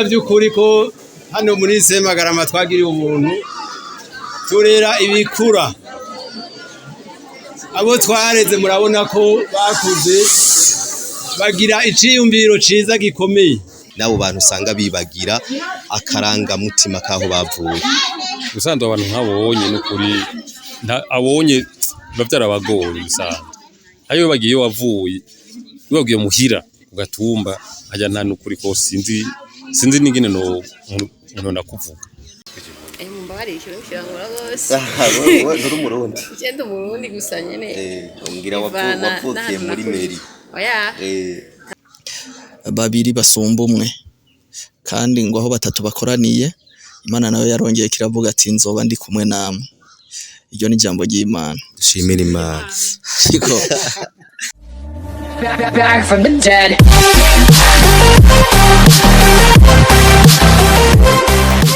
Turabona by'ukuri ko hano muri Semagarama twagiriwe ubuntu, turera ibikura. Abo twareze murabona ko bakuze, bagira iciyumviro ciza gikomeye. N'abo bantu usanga bibagira akarangamutima k'aho bavuye. Ubusanzwe abantu nk'abonye n'ukuri abonye biba vyarabagoye. Ubusanzwe ayo bagiye iyo wavuye, iyo wagiye muhira ku gatumba harya, nta nukuri ko sinzi n'ingene no umuntu nakuvuga. Mumbabarire, ikintu kirangora rwose. Nturi Umurundi? Je ndi Umurundi gusa nyene. Umbwira bivana wavukiye n'ahantu muri nakuriye. Meri? Oya. Babiri basumba umwe, kandi ngo aho batatu bakoraniye, Imana nayo yarongeye kiravuga ati: "Nzoba ndi kumwe namwe." Iryo ni ijambo ry'Imana. Dushimira Imana. Ariko Back from the dead.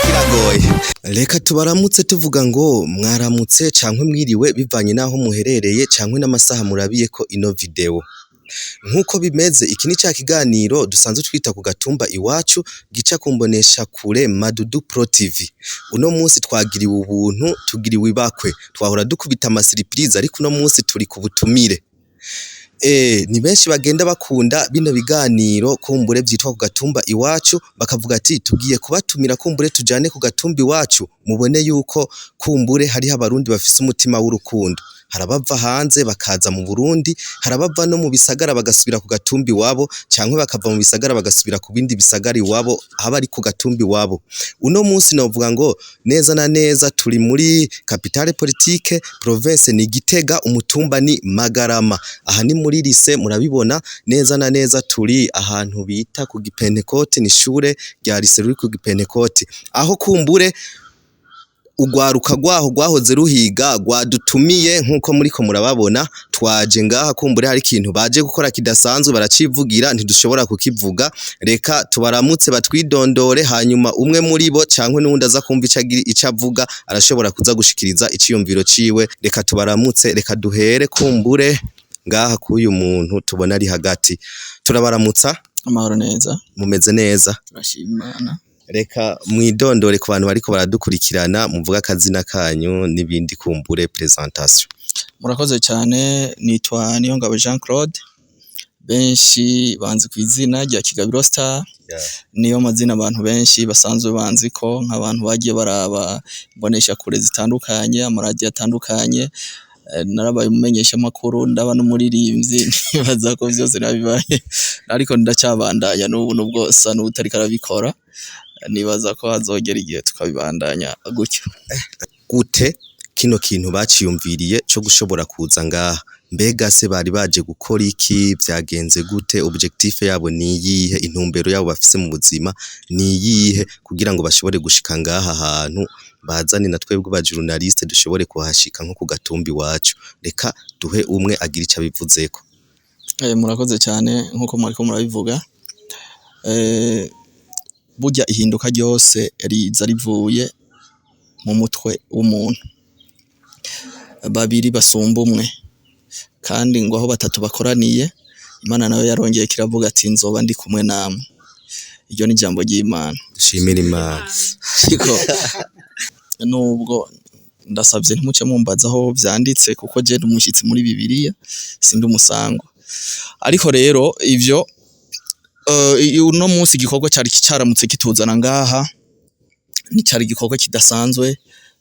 Kiragoye. Reka tubaramutse tuvuga ngo mwaramutse cankwe mwiriwe, bivanye n'aho muherereye cankwe n'amasaha murabiye ko ino video. Nk'uko bimeze, iki ni ca kiganiro dusanzwe twita Ku Gatumba Iwacu, gica kumbonesha kure Madudu Pro TV. Uno munsi twagiriwe ubuntu, tugiriwe ibakwe. Twahora dukubita ama surprise, ariko uno munsi turi ku butumire. Ni benshi bagenda bakunda bino biganiro kumbure vyitwa Ku Gatumba Iwacu, bakavuga ati: "Tugiye kubatumira kumbure tujane ku gatumba iwacu, mubone yuko kumbure hariho Abarundi bafise umutima w'urukundo." Harabava hanze bakaza mu Burundi, harabava no mu bisagara bagasubira ku gatumba iwabo, canke bakava mu bisagara bagasubira ku bindi bisagara iwabo, haba ari ku gatumba iwabo. Uno munsi novuga ngo neza na neza turi muri capitale politique, province ni Gitega, umutumba ni Magarama. Aha ni muri lycée, murabibona neza na neza turi ahantu bita ku Gipentekote, ni ishure rya lycée riri ku Gipentekote, aho kumbure urwaruka rwaho rwahoze ruhiga rwadutumiye. Nk'uko muriko murababona, twaje ngaha kumbure hari ikintu baje gukora kidasanzwe, baracivugira, ntidushobora kukivuga. Reka tubaramutse batwidondore, hanyuma umwe muri bo cankwe n'uwundi aza kumva ico avuga arashobora kuza gushikiriza iciyumviro ciwe. Reka tubaramutse, reka duhere kumbure ngaha k'uyu muntu tubona ari hagati. Turabaramutsa. Amahoro neza. Mumeze neza? Turashima Imana. Reka mwidondore ku bantu bariko baradukurikirana, muvuga akazina kanyu n'ibindi kumbure présentation. Murakoze cyane. Nitwa Niyongabo Jean Claude, benshi banzi ku izina rya Kigabiro Star. Niyo mazina abantu benshi basanzwe banzi ko, nk'abantu bagiye baraba imbonesha kure zitandukanye, amaradiyo atandukanye. Narabaye umumenyeshamakuru, ndaba n'umuririmbyi. Nibaza ko vyose nabibaye, ariko ndacyabandanya n'ubu, nubwo sa n'uwutariko arabikora. Nibaza ko hazogera igihe tukabibandanya gutyo. Gute kino kintu baciyumviriye co gushobora kuza ngaha? Mbega se bari baje gukora iki? Vyagenze gute? Objectif yabo ni iyihe? Intumbero yabo bafise mu buzima ni iyihe kugira ngo bashobore gushika ngaha hantu, bazane na twebwe ba journaliste dushobore kuhashika nko ku gatumba iwacu? Reka duhe umwe agira ico abivuzeko. Murakoze cyane. Nk'uko mwariko murabivuga, burya ihinduka ryose riza rivuye mu mutwe w'umuntu. Babiri basumba umwe, kandi ngo aho batatu bakoraniye, Imana nayo yarongeye kiravuga ati: "Nzoba ndi kumwe namwe." Iryo ni ijambo ry'Imana. Dushimira Imana. Ariko nubwo ndasabye ntimuce mumbaza aho vyanditse, kuko je ndi umushitsi muri Bibiliya, sindi umusangwa. Ariko rero ivyo, uno munsi igikorwa cari caramutse kituzana ngaha ni cari igikorwa kidasanzwe.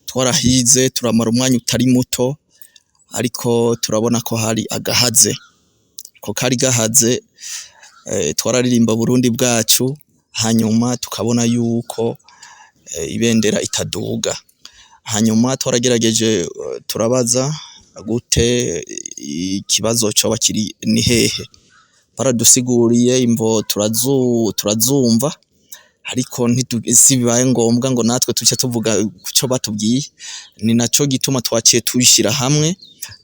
Twarahize, turamara umwanya utari muto, ariko turabona ko hari agahaze, ko kari gahaze. Twararirimba Burundi bwacu, hanyuma tukabona yuko ibendera itaduga. Hanyuma twaragerageje, turabaza gute ikibazo coba kiri ni hehe. Baradusiguriye imvo, turazumva, ariko si bibaye ngombwa ngo natwe tuce tuvuga kuco batubwiye. Ni naco gituma twaciye tuyishira hamwe,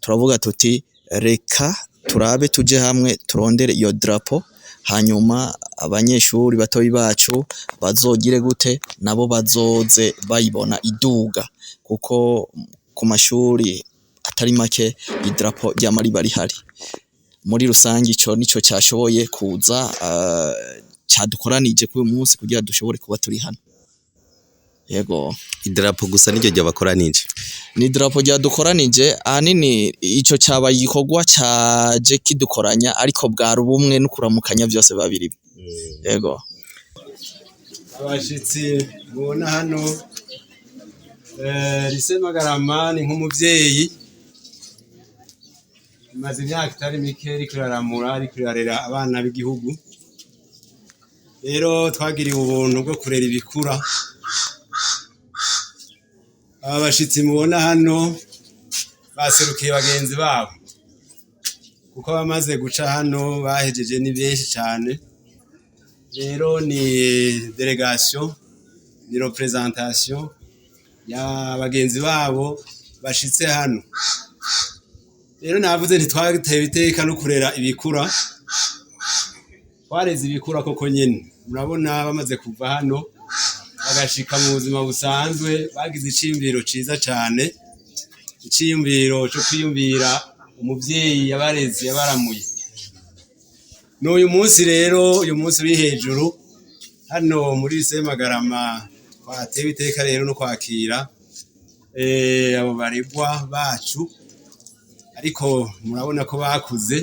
turavuga tuti: "Reka turabe, tuje hamwe, turondere iyo drapeau, hanyuma abanyeshuri batoyi bacu bazogire gute nabo bazoze bayibona iduga," kuko ku mashuri atari make idarapo ryama riba rihari. Muri rusange ico nico cashoboye kuza. cadukoranije kuri uyu munsi kugira dushobore kuba turi hano. Yego. Idarapo gusa niryo ryabakoranije? Ni idarapo ryadukoranije ahanini. Ico cabaye igikorwa caje kidukoranya, ariko bwari ubumwe no kuramukanya, byose babiri. Yego. Abashitsi mubona hano, Lycée Magarama ni nk'umuvyeyi, imaze imyaka itari mike iriko iraramura, iriko irarera abana b'igihugu. Rero twagiriwe ubuntu bwo kurera ibikura. Aba bashitsi mubona hano baserukiye bagenzi babo, kuko bamaze guca hano bahejeje ni benshi cane. Rero ni délégation, ni représentation ya bagenzi babo bashitse hano. Rero navuze nti twatewe iteka no kurera ibikura. Twareze ibikura koko nyene. Murabona bamaze kuva hano bagashika mu buzima busanzwe, bagize iciyumviro ciza cane, iciyumviro co kwiyumvira umuvyeyi yabareze, yabaramuye. N'uyu munsi rero, uyu munsi uri hejuru hano muri Lycée Magarama, twatewe iteka rero no kwakira abo baregwa bacu. Ariko murabona ko bakuze,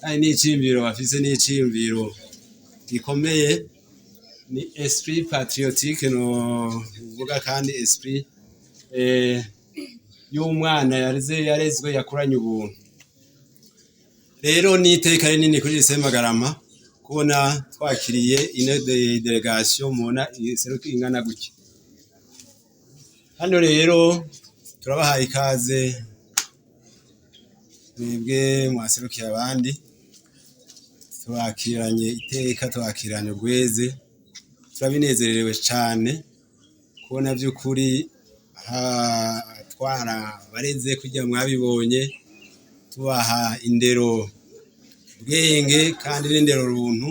kandi n'iciyumviro bafise n'iciyumviro gikomeye, ni esprit patriotique no uvuga, kandi esprit y'umwana yareze, yarezwe, yakuranye ubuntu. Rero ni iteka rinini kuri Lycée Magarama kubona twakiriye ino délégation mubona iseruka ingana gutya hano. Rero turabahaye ikaze mwebwe mwaserukiye abandi. Tubakiranye iteka, tubakiranye urweze. Turabinezerewe cane kubona vy'ukuri twara bareze kugira mwabibonye, tubaha indero bwenge kandi n'indero runtu.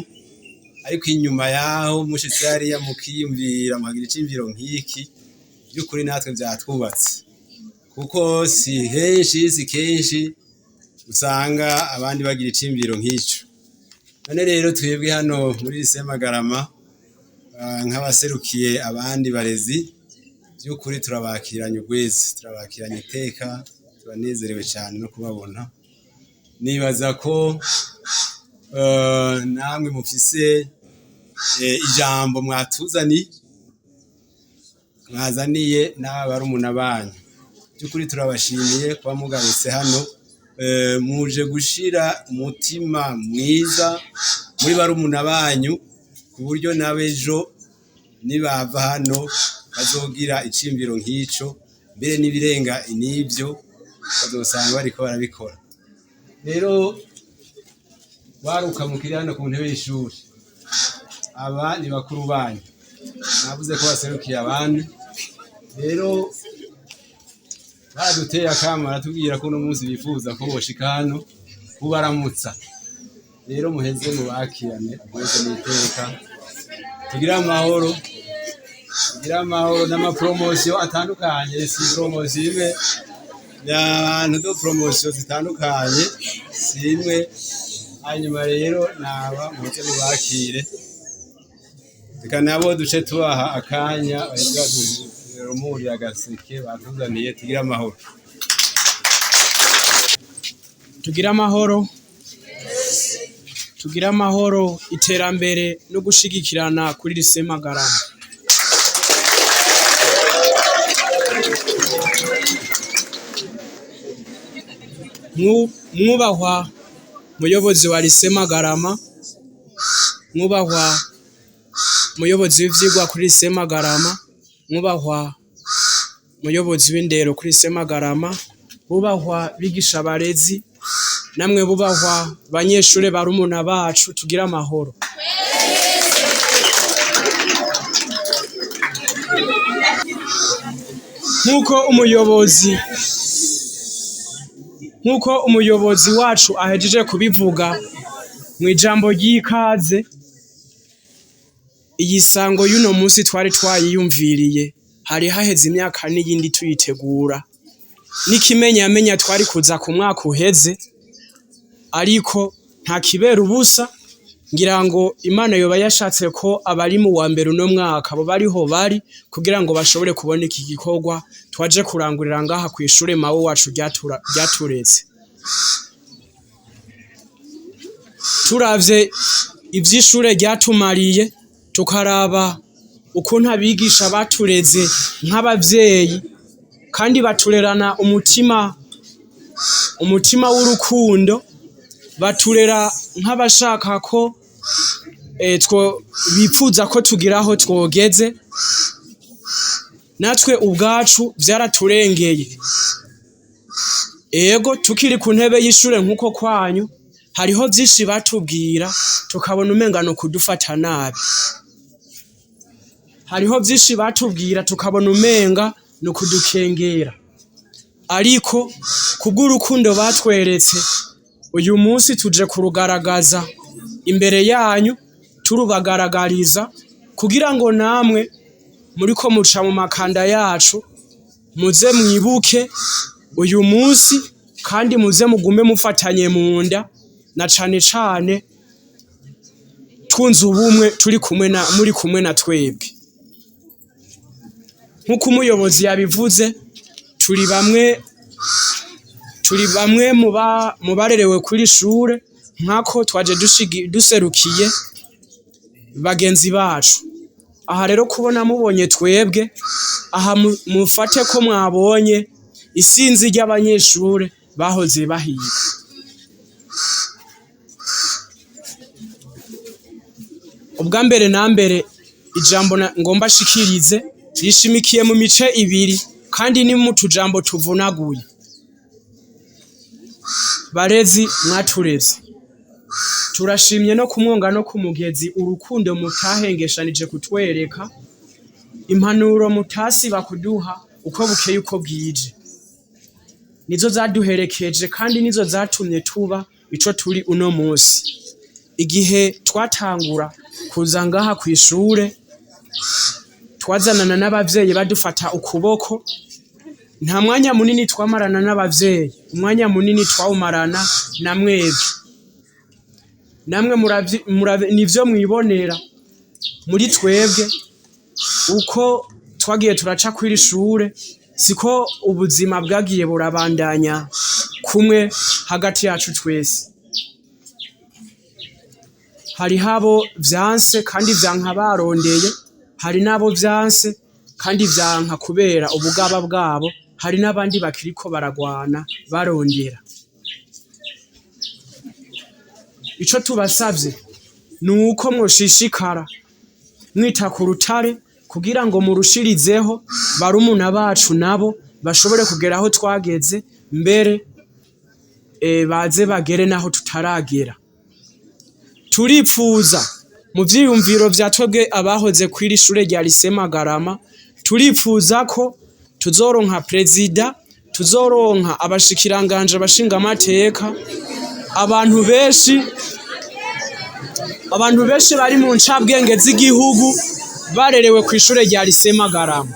Ariko inyuma yaho mushitse hariya mukiyumvira, mukagira iciyumviro nk'iki, by'ukuri natwe vyatwubatse, kuko si henshi, si kenshi usanga abandi bagira iciyumviro nk'ico. None rero twebwe hano muri Lycée Magarama, nk'abaserukiye abandi barezi, by'ukuri turabakiranye urweze, turabakiranye iteka, turanezerewe cyane no kubabona. Nibaza ko namwe mufise ijambo mwatuzaniye, mwazaniye n'aba barumuna banyu. By'ukuri turabashimiye kuba mugarutse hano, muje gushira umutima mwiza muri barumuna banyu, ku buryo n'abejo nibava hano bazogira iciyumviro nk'ico, mbere n'ibirenga n'ivyo bazosanga bariko barabikora. Rero waruka mukiri hano ku ntebe y'ishuri, aba ni bakuru banyu, navuze ko baserukiye abandi. Rero baraduteye akamo, baratubwira ko uno munsi bifuza ko boshika hano kubaramutsa. Rero muheze mubakirane muheze n'iteka. Tugire amahoro, tugire amahoro n'ama promotions atandukanye. Si promotion imwe, ni abantu de promotions zitandukanye, si imwe. Hanyuma rero naba muheze mubakire, reka nabo duce tubaha akanya baheze badurumurire agaseke batuzaniye. Tugire amahoro. Tugire amahoro, tugire amahoro, iterambere no gushigikirana kuri Lycée Magarama. Mwubahwa muyobozi wa Lycée Magarama, mwubahwa muyobozi w'ivyigwa kuri Lycée Magarama, mwubahwa muyobozi w'indero kuri Lycée Magarama, bubahwa bigisha barezi, namwe bubahwa banyeshure barumuna bacu, tugire amahoro. Nkuko umuyobozi wacu ahejeje kubivuga mu ijambo ry'ikaze, iyi sango y'uno munsi twari twayiyumviriye, hari haheze imyaka n'iyindi tuyitegura. N'ikimenyamenya twari kuza ku mwaka uheze, ariko nta kibera ubusa. Ngira ngo Imana yoba yashatse ko abari mu wa mbere uno mwaka bo bariho bari kugira ngo bashobore kubona iki gikorwa twaje kurangurira ngaha kw'ishure mawe wacu ryatureze. Turavye ivy'ishure ryatumariye, tukaraba ukuntu abigisha batureze nk'abavyeyi kandi baturerana umutima w'urukundo, baturera nk'abashaka ko bipfuza ko tugira aho twogeze, natwe ubwacu vyaraturengeye. Ego tukiri ku ntebe y'ishure nk'uko kwanyu, hariho vyinshi batubwira tukabona umenga ni ukudufata nabi. Hariho vyinshi batubwira tukabona umenga ni ukudukengera. Ariko kubw'urukundo batweretse, uyu munsi tuje kurugaragaza imbere yanyu, turubagaragariza kugira ngo namwe muriko muca mu makanda yacu, muze mwibuke uyu munsi kandi muze mugume mufatanye mu nda, na cane cane twunze ubumwe turi kumwe na muri kumwe na twebwe. Nk'uko umuyobozi yabivuze, turi bamwe mu barerewe kuri shure, nkako twaje duserukiye bagenzi bacu. Aha rero kubona mubonye twebwe, aha mufate ko mwabonye isinzi ry'abanyeshure bahoze bahiga. Ubwa mbere na mbere ijambo ngomba shikirize rishimikiye mu mice ibiri kandi ni mu tujambo tuvunaguye. Barezi mwatureze, turashimye no kumwonga no kumugezi urukundo mutahengeshanije kutwereka, impanuro mutasiba kuduha uko bukeye uko bwije, nizo zaduherekeje kandi nizo zatumye tuba ico turi uno munsi. Igihe twatangura kuza ngaha kw'ishure, twazanana n'abavyeyi badufata ukuboko, nta mwanya munini twamarana n'abavyeyi, umwanya munini twawumarana na mwebwe. Namwe nivyo mwibonera muri twebwe uko twagiye turaca kw'iri shure, siko ubuzima bwagiye burabandanya kumwe hagati yacu twese. Hariho abo vyanse kandi vyanka barondeye, hari n'abo vyanse kandi vyanka kubera ubugaba bwabo, hari n'abandi bakiriko baragwana barondera. Ico tubasavye nuko mwoshishikara mwita ku rutare kugira ngo murushirizeho barumuna bacu nabo bashobore kugera aho twageze, mbere baze bagere naho tutaragera. Turipfuza mu vyiyumviro vya twebwe abahoze kw'iri shure rya Lycée Magarama, turipfuza ko tuzoronka prezida, tuzoronka abashikiranganje, abashingamateka, abantu benshi bari mu ncabwenge z'igihugu barerewe kw'ishure rya Lycée Magarama.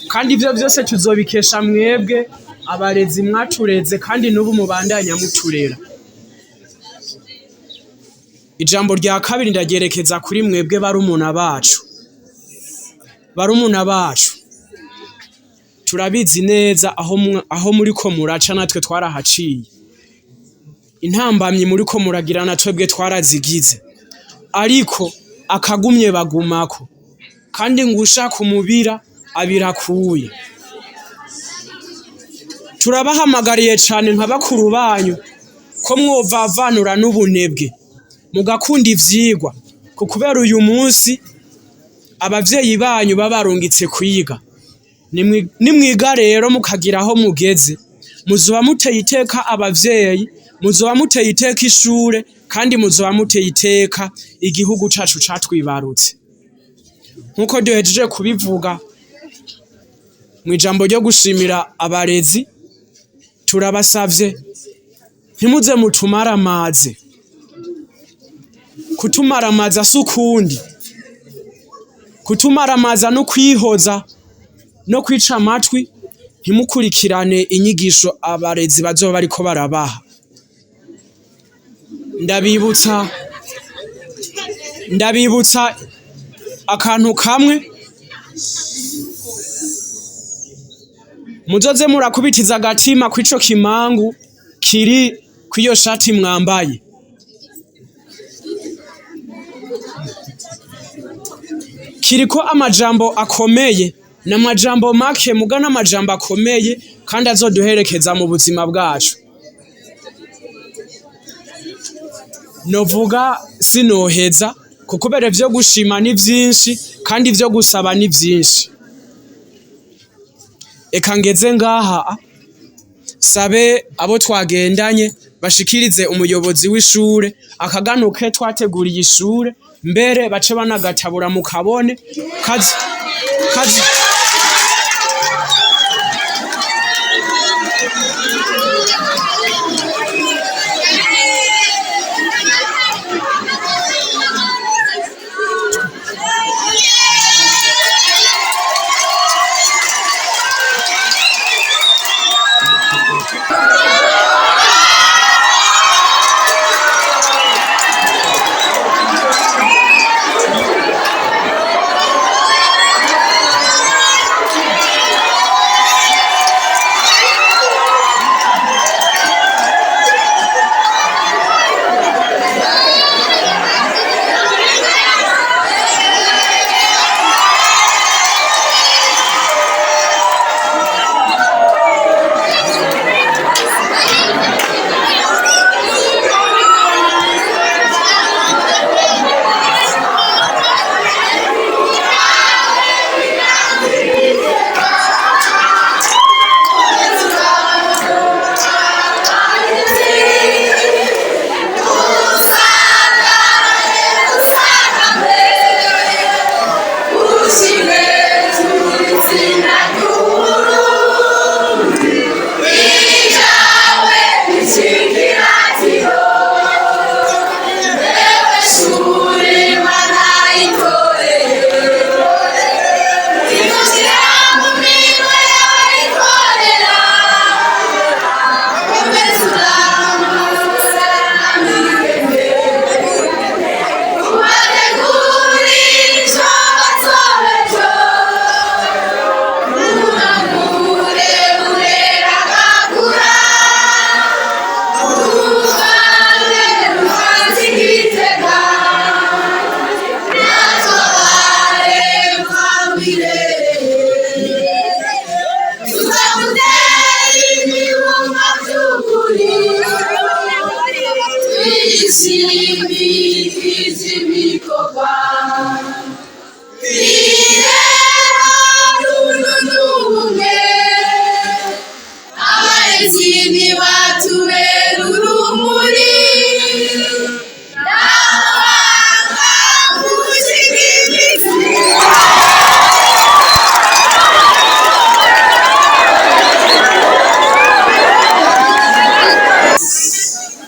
Kandi ivyo vyose tuzobikesha mwebwe abarezi mwatureze kandi n'ubu mubandanya muturera. Ijambo rya kabiri ndagerekeza kuri mwebwe barumuna bacu. Barumuna bacu, turabizi neza aho muriko muraca natwe twarahaciye. Intambamyi muriko muragira na twebwe twarazigize. Ariko akagumye bagumako, kandi ngushaka umubira abirakuye. Turabahamagariye cane nka bakuru banyu ko mwovavanura n'ubunebwe, mugakunda ivyigwa, kubera uyu munsi abavyeyi banyu babarungitse kwiga. Nimwiga rero mukagira aho mugeze, muzoba muteye iteka abavyeyi, muzoba muteye iteka ishure, kandi muzoba muteye iteka igihugu cacu catwibarutse. Nkuko duhejeje kubivuga mw'ijambo ryo gushimira abarezi, turabasavye ntimuze mutumaramaze. Kutumaramaza si ukundi, kutumaramaza no kwihoza no kwica amatwi, ntimukurikirane inyigisho abarezi bazoba bariko barabaha. Ndabibutsa akantu kamwe: muzoze murakubitiza agatima kw'ico kimangu kiri kw'iyo shati mwambaye. Kiriko amajambo akomeye, n'amajambo make muga n'amajambo akomeye kandi azoduherekeza mu buzima bwacu. Novuga sinoheza, kuko kubera ivyo gushima ni vyinshi kandi ivyo gusaba ni vyinshi. Eka ngeze ngaha sabe abo twagendanye bashikirize umuyobozi w'ishure akaganuke twateguriye ishure, mbere bace banagatabura mu kabone kazi, kazi.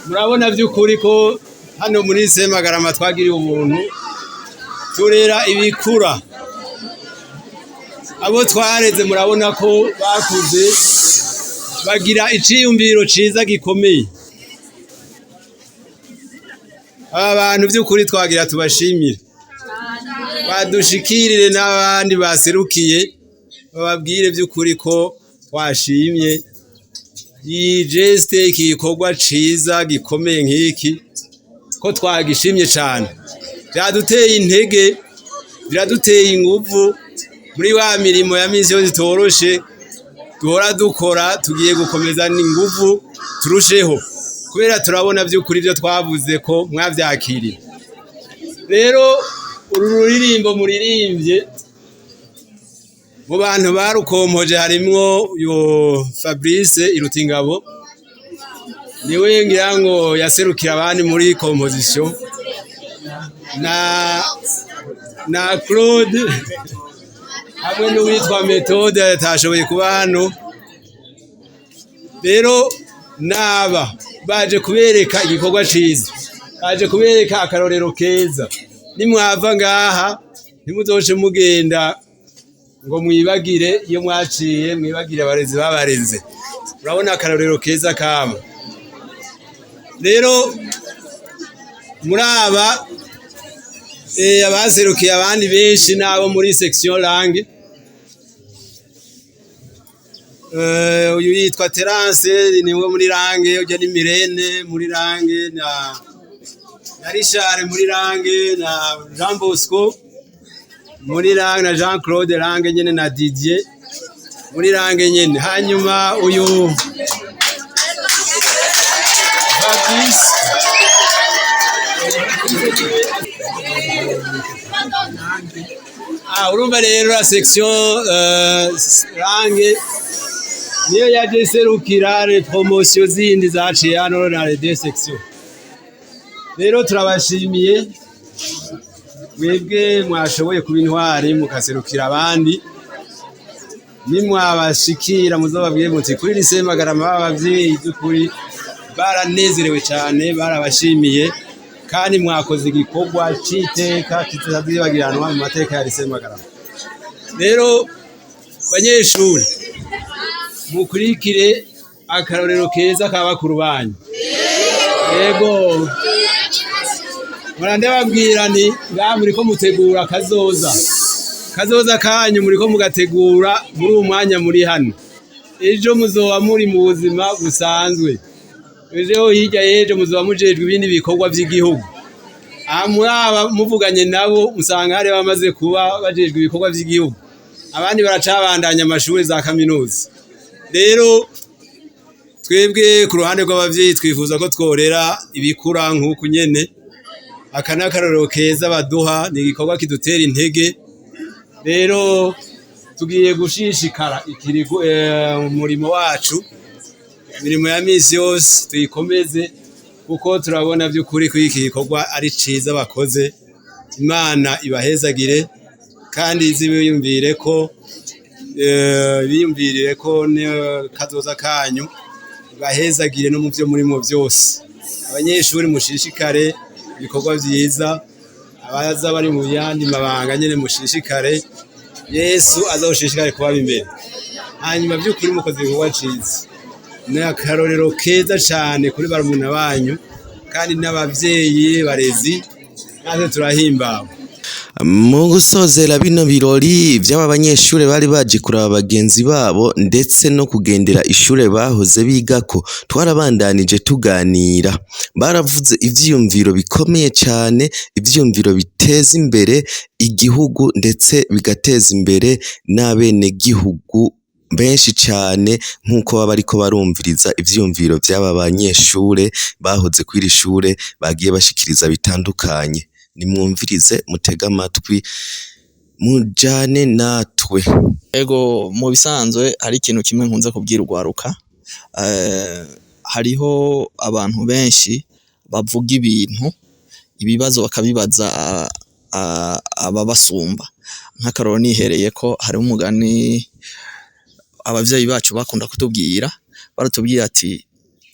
Murabona by'ukuri ko hano muri Semagarama twagiriye ubuntu, turera ibikura. Abo twareze murabona ko bakuze bagira iciyumviro ciza gikomeye. Aba bantu by'ukuri twagira tubashimire, badushikirire n'abandi baserukiye bababwire by'ukuri ko twashimye iyi geste, iki gikorwa ciza gikomeye nk'iki, ko twagishimye cane. Byaduteye intege, biraduteye inguvu muri wa mirimo ya misi yose itoroshe duhora dukora. Tugiye gukomeza inguvu turusheho, kubera turabona by'ukuri ibyo twavuze ko mwavyakiriye. Rero uru ruririmbo muririmbye, mu bantu barukompoje harimwo uyu Fabrice Irutingabo, niwe ngira ngo yaserukira abandi muri composition, na Claude hamwe n'uwitwa Methode atashoboye kuba hano. Rero naba baje kubereka igikorwa ciza, baje kubereka akarorero keza. Nimwava ngaha ntimuzoce mugenda ngo mwibagire iyo mwaciye, mwibagire abarezi babareze. Urabona akarorero keza kabo. Rero Muri aba abaserukiye abandi benshi n'abo muri section langue. Uyu yitwa Terence, niwe muri langue, ujya ni Mirene muri langue, na Richard muri langue, na Jean Bosco muri langue, na Jean Claude langue nyene, na Didier muri langue nyene. Hanyuma uyu Fabrice. Ah, urumva rero la section langue niyo yaje iserukira les promotions zindi zaciye hano na les deux sections. Rero turabashimiye mwebwe mwashoboye kuba intwari mukaserukira abandi. Nimwabashikira muzobabwire muti kuri lycée Magarama b'abavyeyi by'ukuri baranezerewe cyane, barabashimiye, kandi mwakoze igikorwa c'iteka kitazibagiranwa mu mateka ya lycée Magarama. Rero banyeshuri, mukurikire akarorero keza ka bakuru banyu. Yego, murandababwira nti ngaha muriko mutegura kazoza kanyu, muriko mugategura muri uwu mwanya muri hano. Ejo muzoba muri mu buzima busanzwe, ejo hirya y'ejo muzoba mujejwe ibindi bikorwa vy'igihugu. Aha muri aba muvuganye nabo musanga hari bamaze kuba bajejwe ibikorwa vy'igihugu, abandi baracabandanya amashuri za kaminuza. Rero twebwe ku ruhande rw'abavyeyi twifuza ko tworera ibikura nk'uku nyene. Aka ni akarorero keza baduha, ni igikorwa kidutera intege. Rero tugiye gushishikara ikirigo umurimo wacu, imirimo ya misi yose tuyikomeze, kuko turabona by'ukuri ko iki gikorwa ari ciza bakoze. Imana ibahezagire, kandi izibiyumvire ko biyumvirire ko kazoza kanyu, ibahezagire no mu byo murimo byose. Abanyeshuri mushishikare ibikorwa vyiza, abaza bari mu yandi mabanga nyene mushishikare, Yesu azoshishikare kubaba imbere. Hanyuma by'ukuri mukoze igikorwa ciza, ni akarorero keza cane kuri barumuna banyu, kandi n'abavyeyi barezi natwe turahimbawe. Mu gusozera bino birori vy'aba banyeshure bari baje kuraba bagenzi babo ndetse no kugendera ishure bahoze bigako, twarabandanije tuganira. Baravuze ivyiyumviro bikomeye cane, ivyiyumviro biteza imbere igihugu ndetse bigateza imbere n'abenegihugu benshi cane, nk'uko baba bariko barumviriza ivyiyumviro vy'aba banyeshure bahoze kw'iri shure bagiye bashikiriza bitandukanye. Nimwumvirize, mutege amatwi, mujane natwe. Ego, mu bisanzwe hari ikintu kimwe nkunze kubwira urwaruka. Hariho abantu benshi bavuga ibintu, ibibazo bakabibaza ababasumba. Nk'akarorero nihereye ko hari umugani abavyeyi bacu bakunda kutubwira, baratubwira ati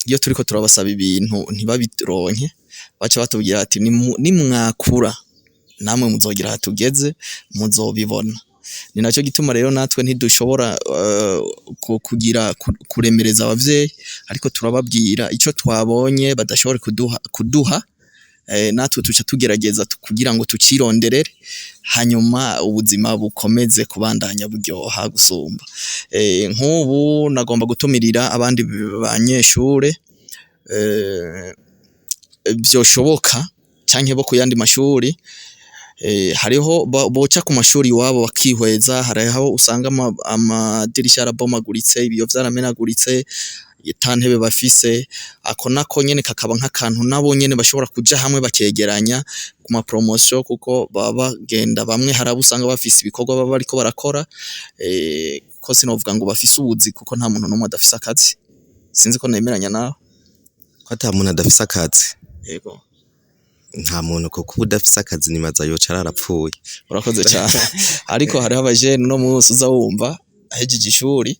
iyo turiko turabasaba ibintu ntibabironke, baca batubwira ati nimwakura namwe muzogira aha tugeze, muzobibona. Ni naco gituma rero natwe ntidushobora kugira kuremereza abavyeyi, ariko turababwira ico twabonye badashobora kuduha, natwe tuca tugerageza kugira ngo tucironderere, hanyuma ubuzima bukomeze kubandanya buryoha gusumba. Nk'ubu nagomba gutumirira abandi banyeshure, vyoshoboka canke bo kuyandi mashuri, hariho boca ku mashuri iwabo bakihweza. Hariho usanga amadirisha yarabomaguritse, ibiyo vyaramenaguritse, ata ntebe bafise. Ako nako nyene kakaba nk'akantu nabo nyene bashobora kuja hamwe bakegeranya ku ma promotion, kuko baba bagenda bamwe hari abo usanga bafise ibikorwa baba bariko barakora, ko sinovuga ngo bafise ubuzi, kuko nta muntu n'umwe adafise akazi. Sinzi ko nemeranya nawe. Ko ata muntu adafise akazi? Yego. Nta muntu, kuko uba udafise akazi nibaza yoca ararapfuye. Urakoze cyane. Ariko hariho abajene uno munsi uza wumva ahejeje ishuri,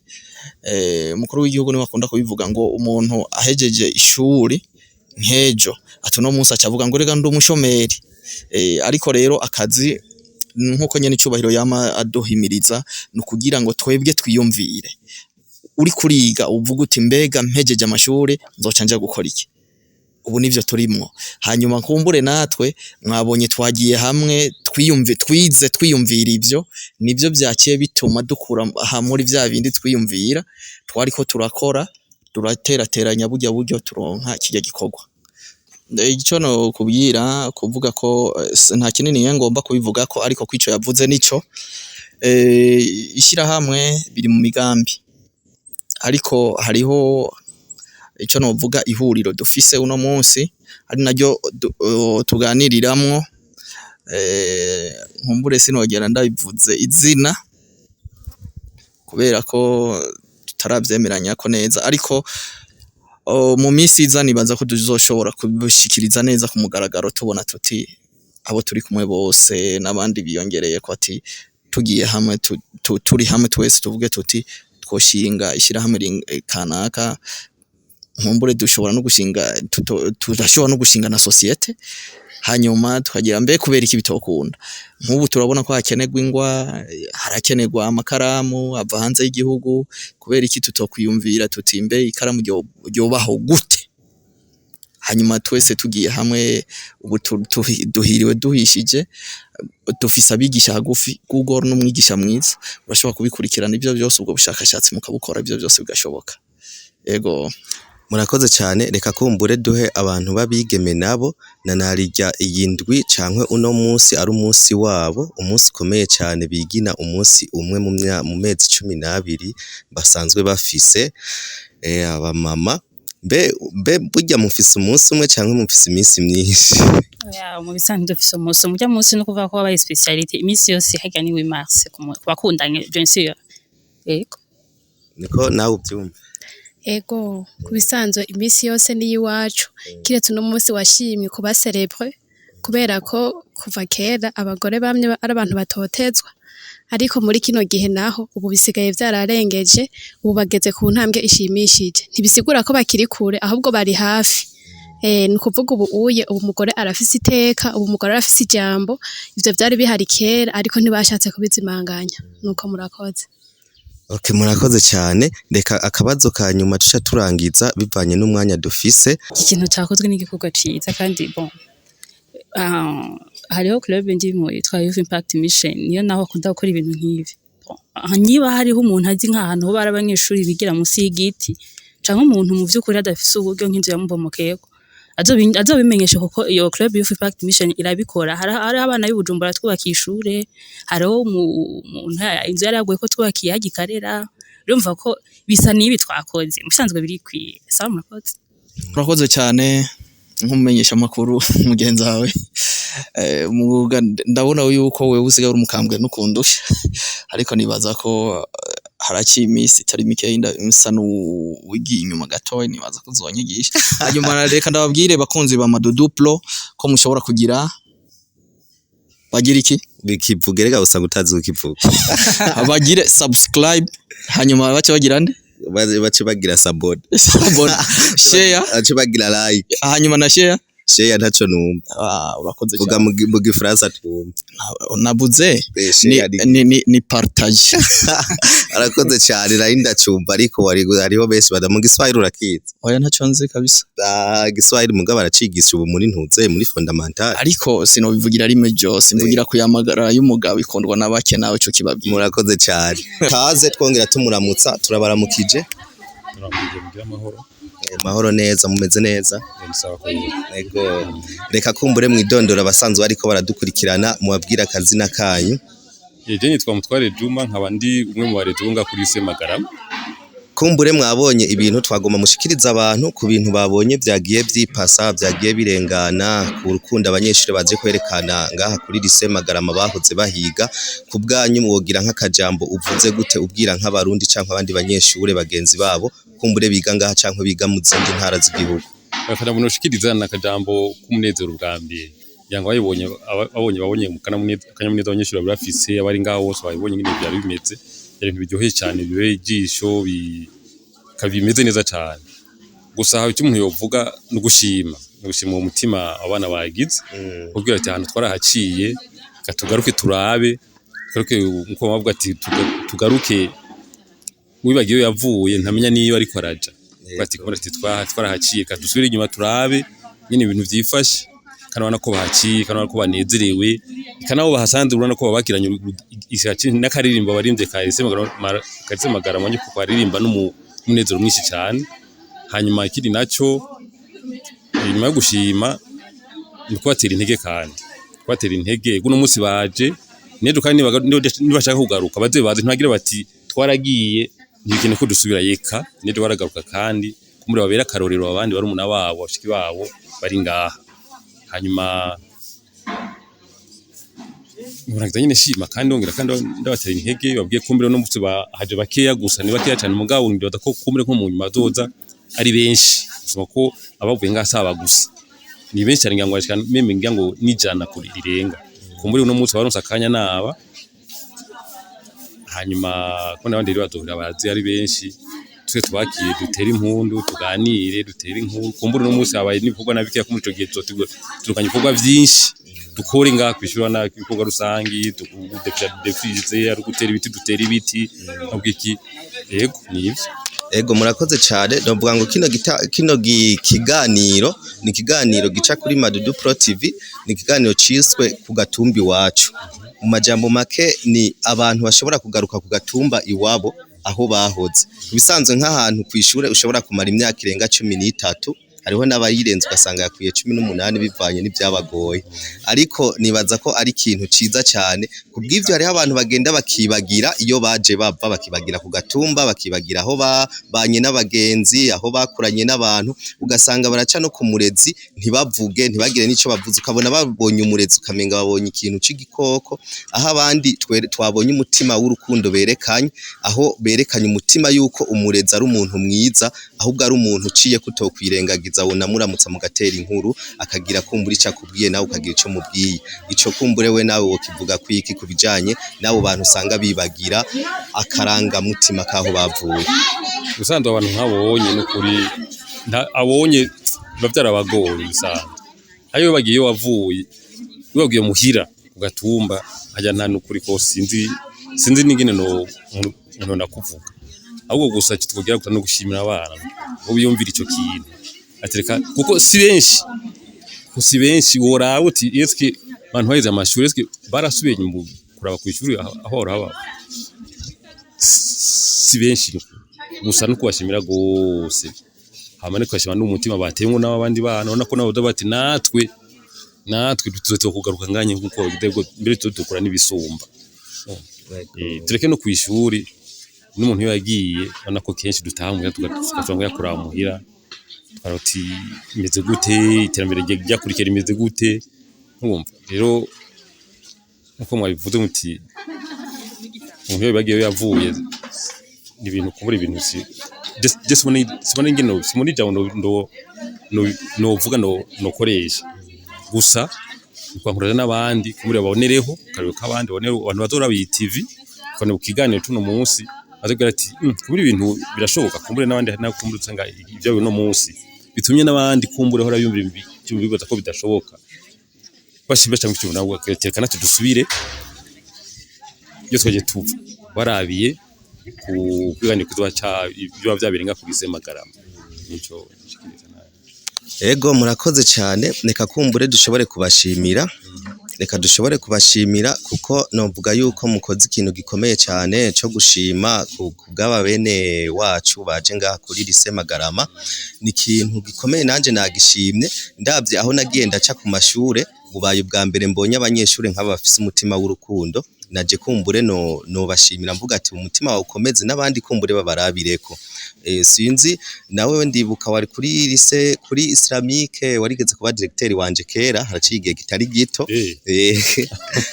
umukuru w'igihugu niwe akunda kubivuga ngo umuntu ahejeje ishuri nk'ejo, ati uno munsi aca avuga ngo rega ndi umushomeri. Ariko rero akazi, nkuko nyene icubahiro yama aduhimiriza, ni ukugira ngo twebwe twiyumvire. Uri kuriga uvuga uti mbega mpejeje amashuri nzoca nja gukora iki? Ubu nivyo turimwo. Hanyuma kumbure natwe mwabonye twagiye hamwe, twiyumve, twize, twiyumvira, ivyo nivyo vyaciye bituma dukura aha muri vya bindi twiyumvira twariko turakora, turaterateranya burya buryo turonka kirya gikorwa. Ico no kubwira kuvuga ko nta kinini ngomba kubivuga ko, ariko kwico yavuze nico ishirahamwe biri mu migambi, ariko hariho ico novuga ihuriro dufise uno munsi, ari naryo tuganiriramwo. Nkumbure sinogera ndabivuze izina kubera ko tutaravyemeranya ko neza, ariko mu minsi iza nibaza ko tuzoshobora kubishikiriza neza ku mugaragaro, tubona tuti abo turi kumwe bose n'abandi biyongereye ko, ati tugiye hamwe, turi hamwe twese, tuvuge tuti twoshinga ishirahamwe kanaka. Nkumbure dushobora no gushinga, turashobora no gushinga na société, hanyuma tukagira mbe kubera iki bitokunda. Nk'ubu turabona ko hakenerwa ingwa, harakenerwa amakaramu ava hanze y'igihugu. Kubera iki tutokwiyumvira tuti mbe ikaramu ryobaho gute? Hanyuma twese tugiye hamwe, ubu duhiriwe duhishije, dufise abigisha hagufi. Google n'umwigisha mwiza, urashobora kubikurikirana ivyo byose, ubwo bushakashatsi mukabukora, ivyo byose bigashoboka. Ego. Murakoze cyane. Reka kumbure duhe abantu babigeme nabo na narirya iyi ndwi cankwe uno munsi ari umunsi wabo, umunsi ukomeye cyane, bigina umunsi umwe mu mezi 12 basanzwe bafise. Abamama mbe burya mufise umunsi umwe canke mufise iminsi myinshi? Oya, mu bisanzwe dufise umunsi umwe. Urya munsi no kuvuga ko wabaye spécialité iminsi yose harya ni 8 mars ku bakundanye, bien sûr. Yego. Niko nawe ubyumva? Ego, ku bisanzwe iminsi yose ni iwacu, kiretse uno munsi washimye kuba célèbre, kubera ko kuva kera abagore bamye ari abantu batotezwa, ariko muri kino gihe naho ubu bisigaye vyararengeje, ubu bageze ku ntambwe ishimishije. Ntibisigura ko bakiri kure, ahubwo bari hafi. Ni ukuvuga ubu uye ubu umugore arafise iteka, ubu umugore arafise ijambo. Ivyo vyari bihari kera, ariko ntibashatse kubizimanganya. Nuko murakoze. Okay, murakoze cyane. Reka akabazo ka nyuma tuca turangiza bivanye n'umwanya dufise. Iki kintu cakozwe n'igikorwa ciza, kandi bon, hariho club ndimo yitwa Youth Impact Mission, niyo naho akunda gukora ibintu nk'ibi. Bon, niba hariho umuntu azi nk'ahantu ho bari abanyeshuri bigira munsi y'igiti, canke umuntu mu vy'ukuri adafise uburyo, nk'inzu yamubomokeyeko, azobimenyeshe, kuko iyo club Youth Impact Mission irabikora. Hariho abana b'i Bujumbura twubakiye ishure, hariho umuntu inzu yari yaguye ko twubakiye harya ikarera. Urumva ko bisa n'ibi twakoze musanzwe birikwiye. Sawa, murakoze. Urakoze cyane nk'umumenyesha makuru mugenzi wawe. Ndabona yuko wewe usigaye uri umukambwe n'ukundusha, ariko nibaza ko haraciye iminsi itari mikeyi nsa n'uwigiye inyuma gatoya, nibaza ko uzonyigisha. Hanyuma reka ndababwire bakunzi ba Madudu Pro ko mushobora kugira bagira iki? Bikivuge rega, usanga utazi kukivuga. Bagire subscribe, hanyuma bace bagira nde? Bace bagira s'abonner. S'abonner, share. Bace bagira like. Hanyuma na share. Share ntaco numva. Ah, urakoze vuga cyane. Mu gifaransa twumva. Nabuze. Ni, Share ni partage. Arakoze cyane, nari ndacumva, ariko wari hariho benshi bada mu Giswahili urakizi? Oya, ntaco nzi kabisa. Ah, Giswahili mugabo aracigisha ubu muri ntuze muri fondamentale. Ariko sinobivugira rimwe ryose, mvugira kuyamagara y'umugabo ikundwa na bake, nawe ico kibabwira. Murakoze cyane. Kaze twongera tumuramutsa, turabaramukije. Turamuje, mugire amahoro. Mahoro neza, mumeze neza? Ni sawa kweli. Ego, reka kumbure mwidondora abasanzwe ariko baradukurikirana, mubabwira akazina kanyu. Je nitwa Mutware Juma, nkaba ndi umwe mu barezi bo ngaha kuri lycée Magarama. Kumbure mwabonye ibintu twagomba mushikiriza abantu ku bintu babonye vyagiye vyipasa, vyagiye birengana, ku rukundo abanyeshuri baje kwerekana ngaha kuri lycée Magarama bahoze bahiga. Ku bwanyu mwogira nk'akajambo uvuze gute, ubwira nk'abarundi canke abandi banyeshure bagenzi babo kumbure biga ngaha canke biga mu zindi ntara z'igihugu? Akajambo noshikiriza ni akajambo k'umunezero bwa mbere, kugira ngo babibonye, babonye babonye mu akanyamuneza abanyeshuri bari bafise, abari ngaho bose babibonye ingene vyari bimeze. Byari ibintu biryoheye cyane, bibereye ijisho, bimeze neza cyane. Gusa icyo umuntu yovuga ni ugushima uwo mutima abana bagize, kugira ati ahantu twarahaciye, reka tugaruke turabe, tugaruke nkuko bavuga ati tugaruke, wibagiwe iyo yavuye ntamenya niyo ariko araja. Kugira ati kubera ati twarahaciye, reka dusubire inyuma turabe. Nyine ibintu vyifashe, kandi urabona ko bahaciye, kandi urabona ko banezerewe, eka nabo bahasanze urabona ko babakiranye ishyaka n'akaririmbo barimvye ka lycée Magarama nyene, kuko baririmba n'umunezero mwinshi cane. Hanyuma ikindi naco, inyuma yo gushima, ni kubatera intege, kandi kubatera intege uno munsi baje nejo, kandi nibashaka kugaruka baze baze, ntibagire bati twaragiye ntibikene ko dusubira. Yeka nejo baragaruka, kandi kumure babera akarorero abandi barumuna babo, bashiki babo bari ngaha. Hanyuma nkurangiza nyine shima, kandi ndongera kandi ndabatera intege, babwiye kumbure no munsi bahaje bakeya gusa, ni bakeya cyane, mugabo ndibaza ko kumbure nko mu nyuma bazoza ari benshi gusoma, ko abavuye ngaha saba gusa, ni benshi cyane, ngira ngo bashika même ngira ngo n'ijana kuri rirenga. Kumbure uno munsi baronse akanya naba, hanyuma ko n'abandi rero bazohora bazi ari benshi, twe tubakire, dutere impundu, tuganire, dutere inkuru. Kumbure uno munsi habaye n'ibikorwa na bikeya, muri ico gihe tuzotegura ibikorwa vyinshi dukore ngaha kwishura, na ibikorwa rusangi, défriche, ari gutera ibiti, dutera ibiti, nubwo iki. Yego, nivyo. Ego, murakoze cyane. Novuga ngo kino kiganiro ni ikiganiro gica kuri Madudu Pro TV, ni ikiganiro ciswe ku gatumba iwacu. Mu majambo make, ni abantu bashobora kugaruka ku gatumba iwabo aho bahoze. Ibisanzwe nk'ahantu kw'ishure ushobora kumara imyaka irenga 13, hariho n'abayirenze ugasanga yakwiye 18 bivanye n'ivyabagoye, ariko nibaza ko ari ikintu ciza cyane. Kubw'ivyo, hariho abantu bagenda bakibagira iyo baje bava, bakibagira ku gatumba, bakibagira aho babanye n'abagenzi, aho bakuranye n'abantu, ugasanga baraca no ku murezi ntibavuge, ntibagire n'ico bavuze, ukabona babonye umurezi ukamenga babonye ikintu c'igikoko. Aho abandi twabonye umutima w'urukundo berekanye, aho berekanye umutima yuko umurezi ari umuntu mwiza, ahubwo ari umuntu uciye kutokwirengagiza, wonamuramutsa mugatera inkuru, akagira kumbura ico akubwiye, nawe ukagira ico mubwiye. Ico kumbure we nawe wokivuga kwiki ku bijanye n'abo bantu usanga bibagira akarangamutima k'aho bavuye? Ubusanzwe abantu nk'abonye n'ukuri abonye biba byarabagoye bisanzwe, ayo bagiye iyo wavuye, iyo wagiye muhira ku gatumba hajya, nta n'ukuri ko sinzi n'ingene no umuntu nakuvuga. Ahubwo gusa icyo twogira gusa no gushimira abana bo biyumvira ico kintu atereka, kuko si benshi, kuko si benshi. Woraba uti eske abantu baheze amashuri, eske barasubiye inyuma kuraba kw'ishuri aho bahora baba? Si benshi. Gusa no kubashimira gose, hama no kubashimira n'umutima bateyemwo n'abandi bana, ubona ko nabo bati natwe tuzotegerezwa kugaruka nganye nkuko mbere dukora n'ibisumba. Tureke no kw'ishuri, n'umuntu iyo yagiye ubona ko kenshi dutaha muhira, tugasanga yakuraba muhira, tukaraba uti imeze gute, iterambere ryakurikira rimeze gute. Ntumva rero nkuko mwabivuze muti umuntu iyo bagiye yavuye ni ibintu kubura ibintu si je sibona ingene, sibona ijambo novuga nokoresha gusa kwankuraje n'abandi kumbure babonereho akarero k'abandi, babonereho abantu bazoraba iyi TV bakabona ku kiganiro c'uno munsi, bazobwira ati kubura ibintu birashoboka. Kumbure n'abandi hari naho kumbure usanga ivyo uno munsi bitumye n'abandi kumbure hora biyumvira bibaza ko bidashoboka, bashimba cyangwa icyo nabo bakereka natwe dusubire iyo twagiye tuva, barabiye ku kiganiro kizoba ca biba vyabereye ku lycée Magarama. Nico nshikiriza nawe. Ego, murakoze cyane. Reka kumbure dushobore kubashimira, reka dushobore kubashimira, kuko novuga yuko mukoze ikintu gikomeye cyane cyo gushima ku bw'aba bene wacu baje ngaha kuri lycée Magarama. Ni ikintu gikomeye, nanje nagishimye. Ndabye aho nagiye ndaca ku mashure, bubaye ubwa mbere mbonye abanyeshure nk'aba bafise umutima w'urukundo. Naje kumbure no nobashimira, mvuga ati umutima wawe ukomeze, n'abandi kumbure babarabireko. Sinzi nawe, ndibuka wari kuri lycée, kuri Islamique, warigeze kuba directeur wanje kera, haraciye igihe kitari gito.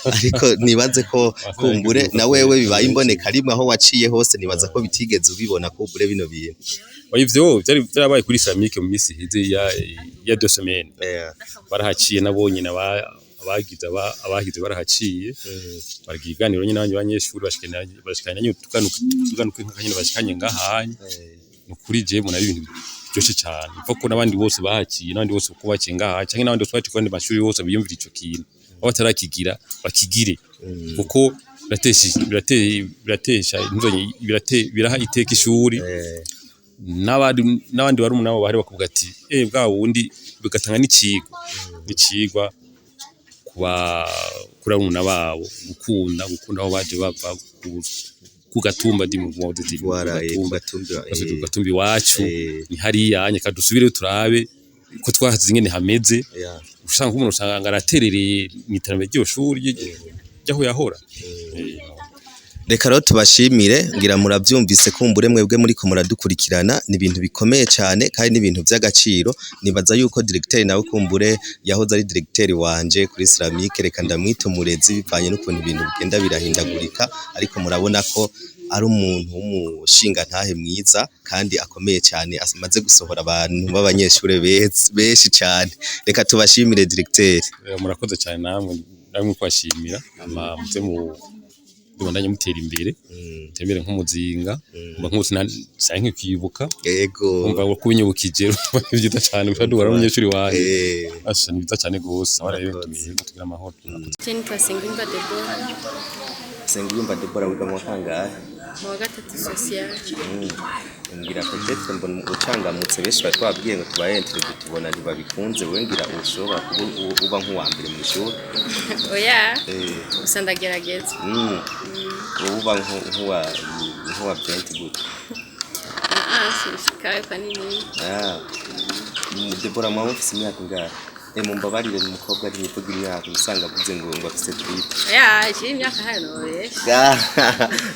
Ariko nibaze ko kumbure na wewe bibaye imboneka rimwe, aho waciye hose nibaza ko bitigeze ubibona kumbure bino bintu. Oya, ivyo vyari vyarabaye kuri Islamique mu minsi iheze ya 2 semaines. Barahaciye nabo nyene, abagize barahaciye baragira ibiganiro nyene n'abandi banyeshuri, bashikanye nyene tuganuka nka nyene bashikanye ngahanye. Nukuri je mbona ari ibintu biryoshe cane ko n'abandi bose bahaciye, n'abandi bose uko baciye ngaha canke n'abandi bose baciye ku yandi mashuri yose biyumvira ico kintu, aho batarakigira bakigire, kuko biratesha biratesha biraha iteka ishuri. N'abandi barumuna babo bahari bakavuga ati bwa wundi, bigatanga n'icigwa kuba kuri barumuna babo, gukunda aho baje bava ku gatumba, ndi mu Voilà, ku gatumba, gatumba, ku gatumba iwacu. Ni hariya anye kadusubireyo turabe ko twahaze ingene hameze. Usanga umuntu usanga araterereye mw'iterambere ry'iyo shuri ry'aho yahora. Reka rero tubashimire, ngira muravyumvise, kumbure mwebwe muriko muradukurikirana, ni ibintu bikomeye cyane kandi ni ibintu by'agaciro. Nibaza yuko directeur nawe kumbure yahoze ari directeur wanje kuri Islamique, reka ndamwita umurezi bivanye n'ukuntu ibintu bigenda birahindagurika, ariko murabona ko ari umuntu w'umushinga ntahe mwiza kandi akomeye cyane, amaze gusohora abantu b'abanyeshure benshi cyane. Reka tubashimire, directeur. Murakoze cyane namwe kwashimira, ama muze mu mubandanye mutera imbere, mutera imbere nk'umuzinga, mba nk'ubu sinari nkikibuka. Umva ko ubinyibukije, ni byiza cyane gusa duhura n'umunyeshuri wanjye. Asha, ni byiza cyane gose, abana rero tugira amahoro. Je nitwa Nsengiyumva Deborah. Nsengiyumva Deborah, wiga mu wa kangahe? Mu wa gatatu social. Ngira peut-être mbona ucangamutse, benshi bari twabwiye ngo tubaye interview tubona ntibabikunze, wewe ngira ushobora kuba uba nk'uwa mbere mu ishuri. Oya, gusa ndagerageza. Wowe uba nk'uwa 20 gute? Ah, sinshika kanini. Ah. Deborah, mwaba mufise imyaka ingahe? Mumbabarire, ni umukobwa ntiyivuga imyaka, usanga avuze ngo afise trite. Oya, je imyaka hano benshi.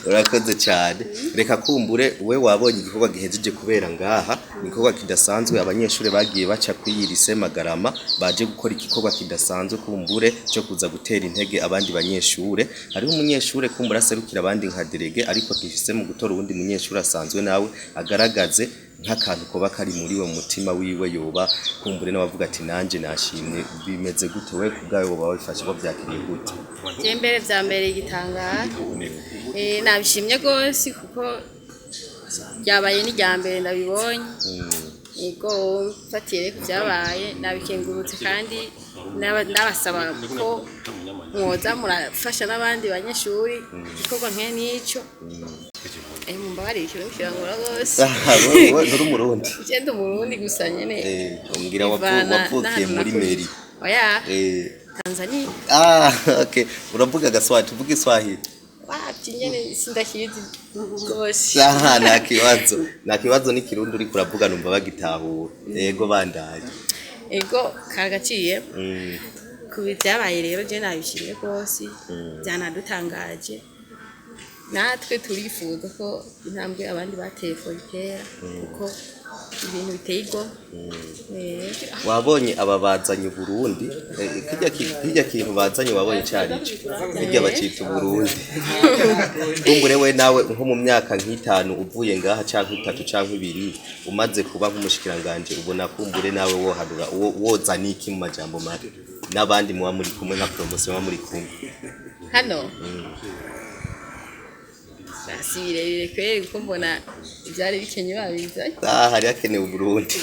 Urakoze cyane. Reka kumbure we wabonye igikorwa gihejeje kubera ngaha, ni igikorwa kidasanzwe. Abanyeshuri bagiye baca kuri iyi lycée Magarama baje gukora igikorwa kidasanzwe, kumbure cyo kuza gutera intege abandi banyeshure. Hariho umunyeshure kumbure aserukira abandi nka délégué, ariko duhise mu gutora uwundi munyeshure asanzwe nawe agaragaze nk'akantu koba kari muri we mu mutima wiwe, yoba kumbure n'abavuga ati nanje nashimye. Bimeze gute we kubwawe, woba wabifashe ko byakiriye gute? Je mbere vya mbere igitangara. Nabishimye gose kuko ryabaye n'irya mbere ndabibonye. Ego, mfatiye ku byabaye nabikengurutse, kandi ndabasaba ko mwoza murafasha n'abandi banyeshuri igikorwa nke n'ico. Mumbabarire, ikirundi kirangora rwose. Wowe nturi umurundi? Je ndi umurundi gusa nyene. Umbwira bivana wavukiye n'ahantu muri nakuriye. Meri? Oya, Tanzania. Ah, okay, uravuga gaswahili, tuvuge Iswahili. Wapi, nyene sindakizi rwose. Ah, nta kibazo, nta kibazo, n'ikirundi uriko uravuga numva bagitahura. Yego, bandaye. Ego, karagaciye. Ku byabaye rero, je nabishimye rwose, byanadutangaje. Natwe turifuza ko intambwe abandi bateye itera, kuko ibintu biteye igomwe. Wabonye aba bazanye Burundi, kirya kintu bazanye wabonye carico, kirya bacita Burundi. Kumbure we nawe nko mu myaka nk'itanu uvuye ngaha, canke itatu canke ibiri, umaze kuba nk'umushikiranganje, ubona kumbure nawe wohanura wozana iki mu majambo mabi n'abandi muba muri kumwe, nka promotion muba muri kumwe? Hano si birebire kweri, kuko mbona ibyari bikenye babizanye. Ah, hari hakenewe Burundi.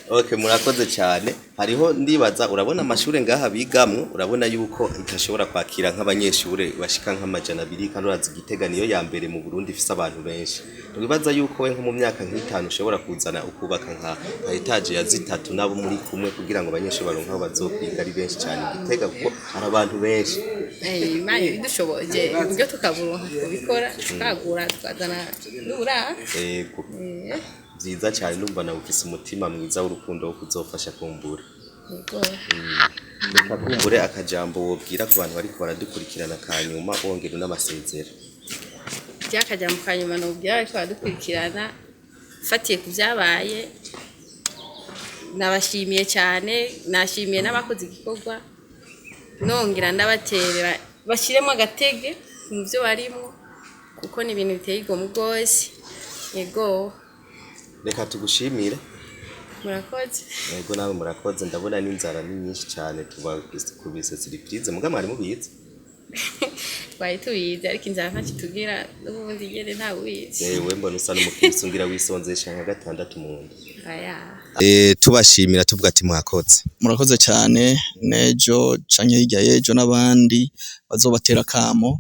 Okay, murakoze cyane. Hariho ndibaza urabona amashure ngaha bigamwo, urabona yuko itashobora kwakira nk'abanyeshure bashika nk'200, kandi urazi Gitega niyo ya mbere mu Burundi ifise abantu benshi. Ntiwibaza yuko we nko mu myaka nk'itanu ushobora kuzana ukubaka nka étage ya zitatu nabo muri kumwe, kugira ngo abanyeshure baronke aho bazokwiga ari benshi cyane i Gitega, kuko hari abantu benshi? Imana idushoboje uburyo tukaburonka kubikora, tukagura, tukazana n'uburaro. Yego. Byiza cyane, numva nawe ufise umutima mwiza w'urukundo wo kuzofasha kumbura. Yego. Reka kumbure akajambo wobwira ku bantu bariko baradukurikirana kanyuma, wongera unabasezera. Byakajambo kanyuma nobwira bariko baradukurikirana, mfatiye ku byabaye, nabashimiye cyane, nashimiye n'abakoze igikorwa, nongera ndabaterera bashyiremo agatege mu byo barimo, kuko ni ibintu biteye igomwe rwose. Yego. Reka tugushimire. Murakoze. Yego, nawe murakoze. Ndabona n'inzara ni nyinshi cyane, tubakubise surprise, muga mwari mubizi. Ntitwari tubizi, ariko inzara ntacyo itugira n'ubundi nyene ntawubizi. Ewe, mbona usa n'umukristo, ngira wisonzesha nka gatandatu mu nda. Aya. Tubashimira tuvuga ati mwakoze. Murakoze cyane. Nejo canke hirya y'ejo n'abandi bazobatera kamo,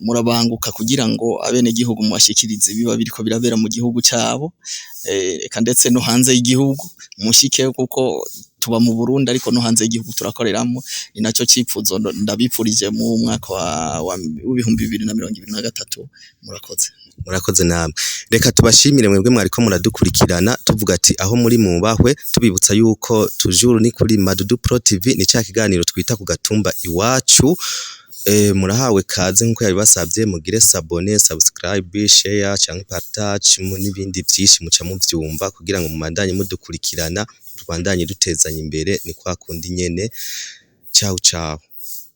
murabanguka kugira ngo abenegihugu mubashikirize ibiba biriko birabera mu gihugu cabo, eka ndetse no hanze y'igihugu mushike, kuko tuba mu Burundi ariko no hanze y'igihugu turakoreramo. Ni naco cipfuzo ndabipfurije mu mwaka wa 2023. Murakoze. Murakoze namwe. Reka tubashimire mwebwe mwariko muradukurikirana, tuvuga ati aho muri mubahwe, tubibutsa yuko toujours ni kuri Madudu Pro TV, ni ca kiganiro twita ku gatumba iwacu. Murahawe kaze nkuko yabibasavye, mugire s'abonner, subscribe, share canke partage n'ibindi vyinshi muca muvyumva kugira ngo mubandanye mudukurikirana, tubandanye dutezanya imbere. Ni kwa kundi nyene. Ciao ciao.